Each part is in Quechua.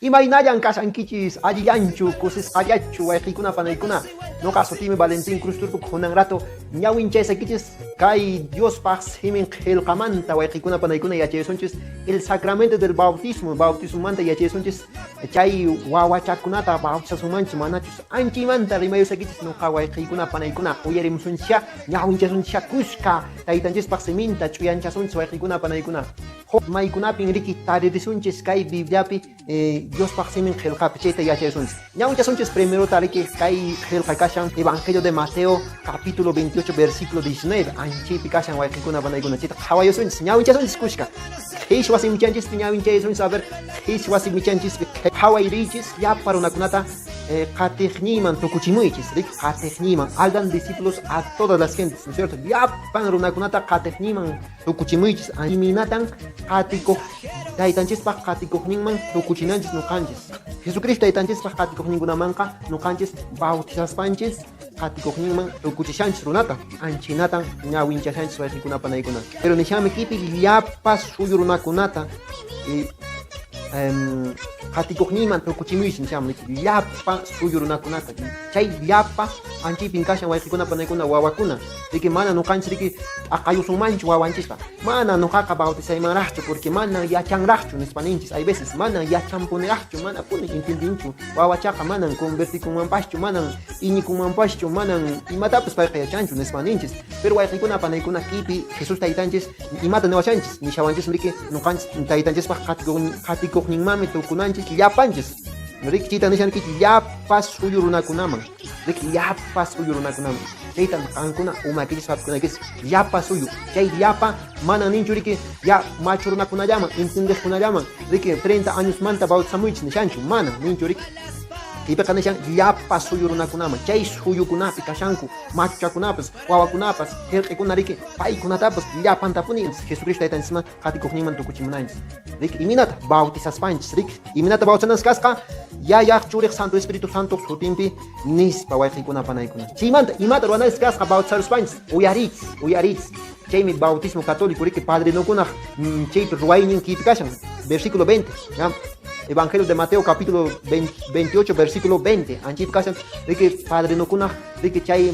Imaynallan kashankichis, allillanchu, kusisqallachu, wayqiykuna panaykuna? Noqa sutiymi Valentín Cruz Turco, kunan rato ñawinchaysakichis kay Diospaq simin qhelqamanta, wayqiykuna panaykuna, yachaysunchis el sacramento del bautismo, bautismomanta yachaysunchis, chay wawachakunata bautizasunmanchis manachus anchaymanta rimayusakichis noqa wayqiykuna panaykuna, uyarimusunchis ñawinchasunchis kuska taytanchispaq siminta ch'uyanchasunchis wayqiykuna panaykuna. Maykunapin riki taririsunchis kay Bibliapi Diospaq simin qhelqapi, chayta yachaysunchis. Ñawinchasunchis primerota riki kay qhelqa kashan Evangelio de Mateo capítulo 28 versículo 19, anchaypi kashan wayqikuna panaykuna, chayta qhawayusunchis, ñawinchasunchis kushka. Qhishwa simichanchispi ñawinchayusunchis, a ver, qhishwa simichanchispi qhawayriychis llapa runakunata qatiqniyman tukuchimuychis, riki qatiqniyman, hagan discípulos a todas las gentes, ¿no es cierto? Llapan runakunata qatiqniyman tukuchimuychis, imaynatan qatikuq taytanchispaq qatikuqninman tukuchinanchis noqanchis. Jesucristo taytanchispaq qatikuqninkunamanqa noqanchis bautizaspanchis qatikuqninman tukuchishanchis runata, anchinatan ñawinchashanchis wayqikuna panaykuna. Pero nishanmi kipi llapa suyu runakunata qatikuqninman tukuchimuychis nishanmi llapa suyu runakunata. Chay llapa anchaypin kashan wayqikuna panaykuna wawakuna. Riki mana noqanchis riki t'aqayusunmanchu wawanchista. Mana noqaqa bautizaymanraqchu porque mana yachanraqchu nispa ninchis. Hay veces mana yachanpuniraqchu, mana puni entendinchu. Wawachaqa manan convertikunmanpaschu, manan iñikunmanpaschu, manan imatapas payqa yachanchu nispa ninchis. Pero wayqikuna panaykuna kipi Jesús taytanchis imata niwashanchis, nishawanchismi riki noqanchis taytanchispaq qatikuqninmanmi tukunanchis llapanchis. Riki chayta nishan riki llapa suyu runakunaman. Riki llapa suyu runakunaman. Chaytan qankuna umaykichis hap'ikunaykichis llapa suyu. Chay llapa manan ninchu riki ya machu runakunallaman, entendeqkunallaman riki 30 añosmanta bautizamuychis nishanchu, manan ninchu riki. Kaypiqa nishan llapa suyu runakunaman, chay suyukunapi kashanku machuchakunapas, wawakunapas, hirq'ikuna riki paykunatapas llapantapuni Jesucristo taytanchisman qatikuqninman tukuchimunanchis. Riki imaynata bautizaspanchis, riki imaynata bautizananchis kasqa Yayaq Churiq Santo Espíritu Santoq sutinpi nispa wayqikuna panaykuna. Chaymanta imata ruwananchis kasqa bautizaruspanchis, uyariychis, uyariychis. Chaymi bautismo católico riki padrinokunaq chaypi ruwaynin kaypi kashan. Versículo 20, ¿ya? Evangelio de Mateo capítulo 28 versículo 20. Anchaypi kashan riki padrinokunaq riki chay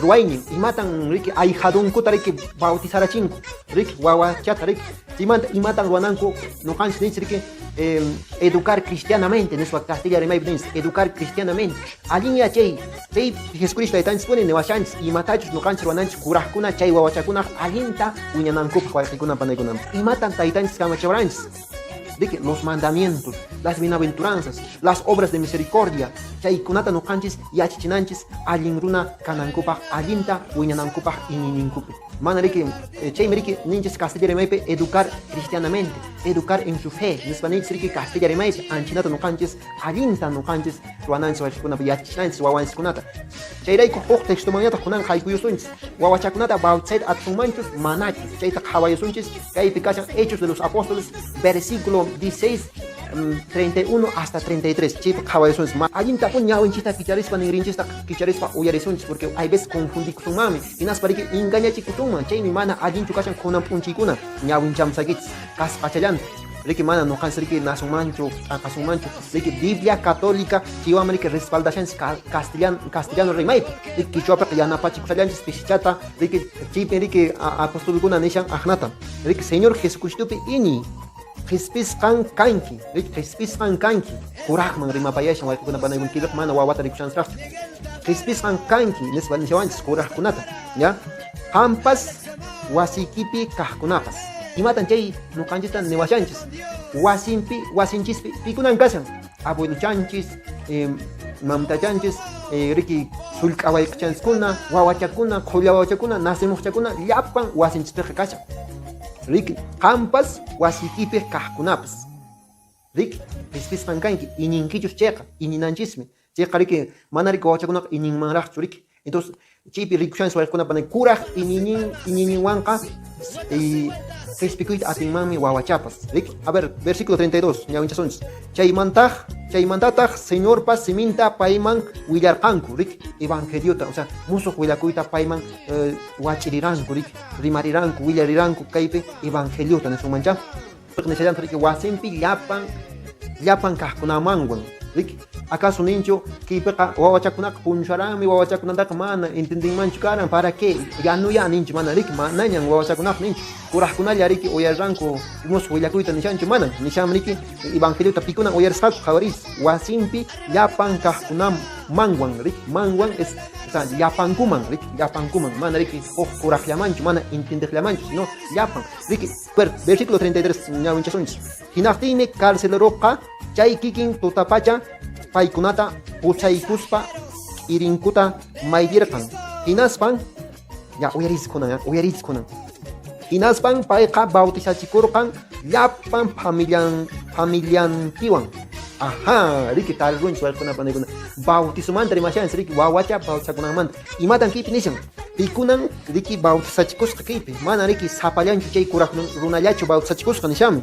ruwaynin imatan riki ahijadunkuta riki bautizarachinku riki wawachata riki chaymanta imatan ruwananku noqanchis ninchis riki educar cristianamente nispa castilla rimaypi ninchis educar cristianamente allin yachay chay Jesucristo taytanchispuni niwashanchis imatachus noqanchis ruwananchis kuraqkuna chay wawachakunaq allinta wiñanankupaq wayqikuna panaykuna imatan taytanchis kamachiwaranchis riki los mandamientos, las bienaventuranzas, las obras de misericordia, chaykunata noqanchis yachachinanchis allin runa kanankupaq, allinta wiñanankupaq iñiyninkupi. Mana riki chaymi riki ninchis castilla rimaypi educar cristianamente, educar en su fe, nispa ninchis riki castilla rimaypi anchinata noqanchis allinta noqanchis ruwananchis wayqikunapi yachachinanchis wawanchiskunata. Chayrayku huk textomanñataq kunan haykuyusunchis wawachakunata bautizayta atisunmanchus manachus, chayta qhawayusunchis kaypi kashan Hechos de los Apóstoles versículo 16 31 hasta 33, chaypi qhawayusunchis. Allintapuni ñawinchista kicharispa ninrinchista kicharispa uyarisunchis porque hay veces confundikusunmanmi hinaspa riki engañachikusunman, chaymi mana allinchu kashan kunan p'unchaykuna ñawinchamsakichis kasqachallanta. Riki mana noqanchis riki nasunmanchu t'aqasunmanchu riki Biblia católica chaywanmi riki respaldashanchis castellano rimaypi riki quichuapiqa yanapachikushallanchis pisichata riki chaypin riki apostolkuna nishan aqnata riki Señor Jesucristopi iñiy qhispisqan kanki riki qhispisqan kanki kuraqman rimapayashan wayqikuna panaykuna kipiqa mana wawata rikushanchisraqchu qhispisqan kanki nispa nishawanchis kuraqkunata ya qampas wasiykipi kaqkunapas imatan chay noqanchista niwashanchis wasinpi wasinchispi pikunan kashan abueluchanchis mamtachanchis riki sullk'a wayqichanchiskuna wawachakuna qhulla wawachakuna nacimuqchakuna llapan wasinchispiqa kashan riki qampas wasiykipi kaqkunapas riki qhispisqan kanki iñinkichus chayqa iñinanchismi chayqa riki mana riki wawachakunaqa iñinmanraqchu riki entonces chaypi rikushanchis wayqikuna panay kuraq iñiñinwanqa qhispikuyta atinmanmi wawachapas riki a ver versículo 32 ñawinchasunchis chaymantataq Señorpa siminta payman willarqanku riki evangeliota o sea musuq willakuyta payman wach'iriranku riki rimariranku willariranku kaypi evangeliota nisunmancha nishallantaq riki wasinpi llapan Llapan kaqkunamanwan, riki? Acaso ninchu kaypiqa wawachakunaqa puñusharanmi, wawachakunataqa mana entendinmanchu karan, para qué? Ya no ya ninchu, mana, riki? Manañan wawachakunaqa ninchu. Kuraqkunalla riki uyarirqanku musuq willakuyta nishanchu, manan. Nishan riki evangeliota pikunan uyarisqaku, qhawariychis, wasinpi llapan kaqkunamanwan, riki? Manwan es, o sea, llapankuman, riki? Llapankuman, mana riki huk kuraqllamanchu, mana entendeqllamanchu, sino llapan, riki? Versículo 33 ñawinchasunchis. Hinaqtinmi carceleroqa chay kikin tutapacha paykunata pusaykuspa k'irinkuta mayllirqan. Hinaspan, ya uyariychis kunan, ya, uyariychis kunan. Hinaspan payqa bautizachikurqan llapan familianpiwan. Ajá, riki tarirunchis waykuna panaykuna. Bautizomanta rimashanchis, riki wawacha bautizakunanmanta. Imatan kaypi nishan? Pikunan riki bautizachikusqa kaypi? Mana riki sapallanchu chay kuraq runallachu bautizachikusqa nishanmi.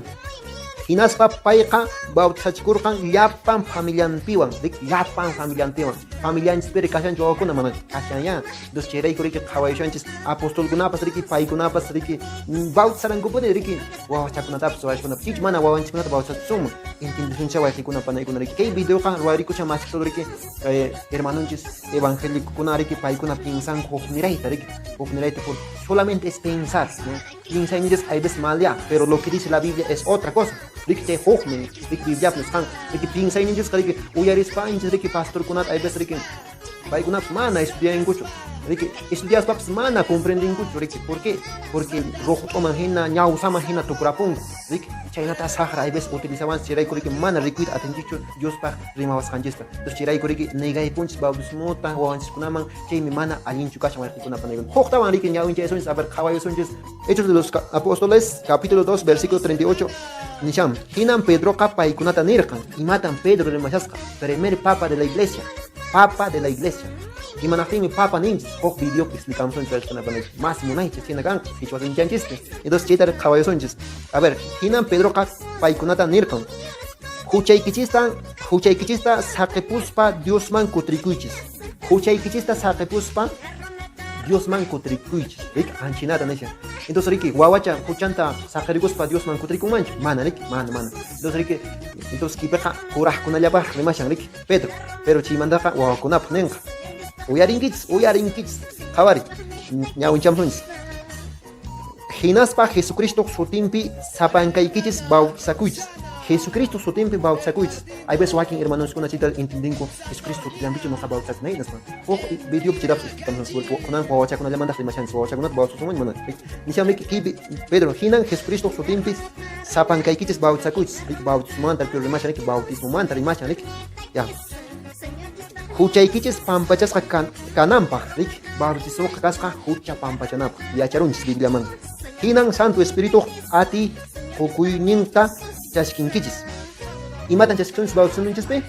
Hinaspa payqa bautizachikurqan llapan familianpiwan, riki llapan familianpiwan. Familianchispiri kashanchu wawakuna? Mana kashan ya. Entonces chayrayku riki qhawayushanchis apostolkunapas riki paykunapas riki bautizarankupuni riki wawachakunatapas wawachakunatapas. Chichu mana wawanchiskunata bautizachisunman. Entiendesuncha wayqikuna panaykuna riki. Kay videoqa ruwarikushan más que todo riki hermanonchis evangélicokuna riki paykuna piensanku huknirayta riki. Huknirayta por solamente es pensar, ¿no? Piensayninchis hay veces mal ya, pero lo que dice la Biblia es otra cosa. Riki chay hukmi, riki Bibliapi nisqanqa. Riki piensayninchisqa riki uyarispanchis riki pastorkunata hay veces riki paykunapas mana estudiankuchu. Riki estudiaspapas mana comprendinkuchu riki. ¿Por qué? Porque roqt'uman hina, ñawsaman hina tukurapunku. Riki chaynata saqra hay veces utilizawanchis chayrayku riki mana rikuyta atinchikchu Diospaq rimawasqanchista. Entonces chayrayku riki negaypunchis bautismota wawanchiskunaman, chaymi mana allinchu kashan wayqikuna panaykuna. Huktawan riki ñawinchaysunchis, a ver qhawayusunchis. Hechos de los Apóstoles, capítulo 2, versículo 38, nishan, hinan Pedroqa paykunata nirqan. Imatan Pedro rimashasqa? Primer papa de la iglesia. Papa de la iglesia. Imanaqtinmi papa ninchis? Huk videopi explicamusunchis wayqikuna panaychis. Más munaychis hina kanqa qhichwa simichanchispi. Entonces chayta qhawayusunchis. A ver, hinan Pedroqa paykunata nirqan. Huchaykichista saqipuspa Diosman kutirikuychis. Huchaykichista saqipuspa Diosman kutirikuychis. Riki, anchinata nishan. Entonces riki, wawacha huchanta saqirikuspa Diosman kutirikunmanchu? Mana riki, mana, mana. Entonces riki, entonces kaypiqa kuraqkunallapaq rimashan riki, Pedro. Pero chaymantaqa wawakunapaq ninqa. Uyarinkichis, uyarinkichis. Qhawari, ñawinchamusunchis. Hinaspa Jesucristo sutinpi sapankaykichis bautizakuychis. Jesucristo sutinpi bautizakuychis. Hay veces wakin hermanoskuna chayta entendinku Jesucristo sutillanpichu noqa bautizakunay nispa. Huk videopi chaytapas explicamos kunan wawachakunallamantaq rimashanchis wawachakunata bautizasunman mana. Nishan riki kaypi Pedro hinan Jesucristo sutinpi sapankaykichis bautizakuychis. Riki bautismomanta rimashan riki bautismomanta rimashan riki. Ya. Huchaykichis pampachasqa kananpaq riki bautismoqa kasqa hucha pampachanapaq yacharunchis Bibliamanta. Hinan Santo Espíritu ati qukuyninta chaskinkichis. Imatan chaskisunchis bautizaminchispi?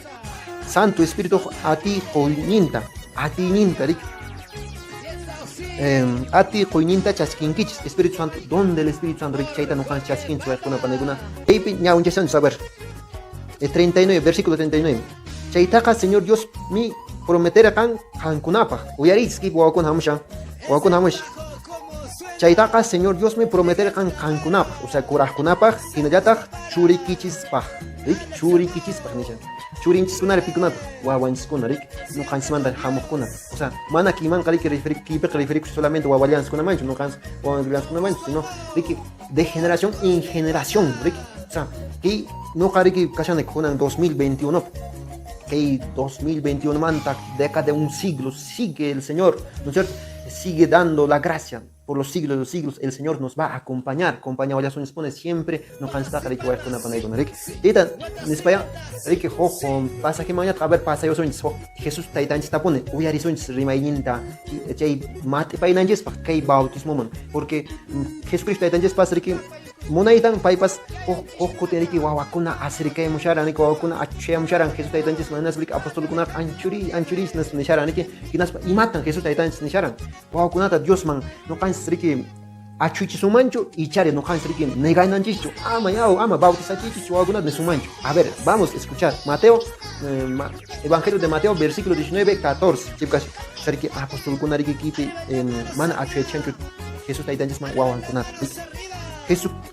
Santo Espíritu ati quyninta, atiyninta riki. Ati quyninta chaskinkichis. Espíritu Santo, ¿dónde el Espíritu Santo riki? Chayta nuqanchis chaskinchis waykuna panaykuna. Chaypi ñawinchashanchis, a ver. 39, versículo 39. Chaytaqa Señor Dios mi prometerqan qankunapaq. Uyariychis kaypi wawakuna hamushan. Wawakuna hamush. Chaytaqa Señor Dios mi prometerqan qankunapaq, o sea, kuraqkunapaq, hinallataq churikichispaq. Riki, churikichispaq nishan. Churinchiskunari pikunata, wawanchiskuna riki, nuqanchismanta hamuqkuna. O sea, mana kaymanqa riki kaypiqa referikusha solamente wawallanchiskunamanchu, nuqanchis wawallanchiskunamanchu, sino riki de generación en generación, riki. O sea, kay nuqa riki kashani kunan 2021. Kay 2021 manta década de un siglo sigue el Señor, ¿no es cierto? Sigue dando la gracia por los siglos de los siglos. El Señor nos va a acompañar. Acompaña pone siempre nuqanchistaqa riki waykuna panaykuna riki. Tayta nispaya riki huk pasaje mañana a ver pasayusunchis huk Jesús taytanchista pone uyarisunchis rimayninta chay mat'ipaynanchispa kay bautismoman, porque Jesucristo taytanchispas riki munaytan paypas huk kutin riki wawakuna asirikaymusharan riki wawakuna achuchayamusharan Jesús taytanchisman hinaspa riki apostolkunaqa anchuri anchuris nisharan riki hinaspa imatan Jesús taytanchis nisharan wawakunata Diosman nuqanchis riki achuchisunmanchu ichari nuqanchis riki negananchischu ama yaw ama bautizachichichu wawakunata nisunmanchu. A ver, vamos a escuchar Mateo, Evangelio de Mateo, versículo 19, 14. Chipkas riki apostolkuna riki kaypi mana achuyachanchu Jesús taytanchisman wawankunata.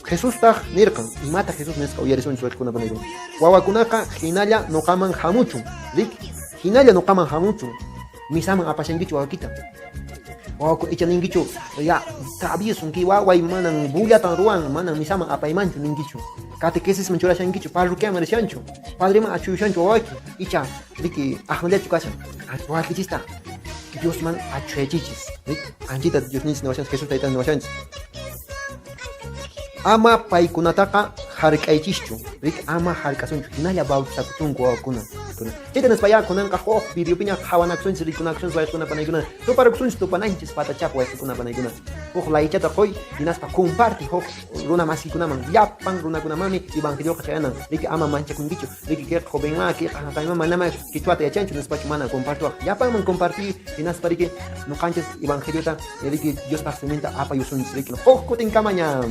Jesustaq nirqan, imata Jesús nisqa uyarisunchis wayqikuna panaykuna. Wawakunaqa hinalla noqaman hamuchun, riki? Hinalla noqaman hamuchun. Misaman apashankichu wawakita? Wawakuna icha ninkichu, ya travieso ki waway manan bullatan ruwan, manan misaman apaymanchu ninkichu. Catequesisman churashankichu, parroquiaman rishanchu, padreman achuyushanchu wawaki, icha riki aqnallachu kashan. Wawakichista Diosman achhuyachichis, riki? Anchita Diosninchis niwashanchis, Jesús taytan niwashanchis. Ama paykunataqa hark'aychischu, riki? Ama hark'asunchu, hinalla bautizakuchunku wawakuna. Chayta nispayá kunanqa huk videopiña qhawanakusunchis, rikunakusunchis wayqikuna panaykuna, tuparakusunchis tupananchis patachap wayqikuna panaykuna. Huk laychata qoy hinaspa comparti huk runa masikunaman, llapan runakunamanmi evangelioqa chayanan. Riki ama manchakunkichu, riki kayqa jovenma, kayqa haqayma manama quechuata yachanchu nispachu mana compartiwaq. Llapanman comparti hinaspa riki noqanchis evangeliota riki Diospaq siminta apayusunchis riki. Huk kutinkamaña.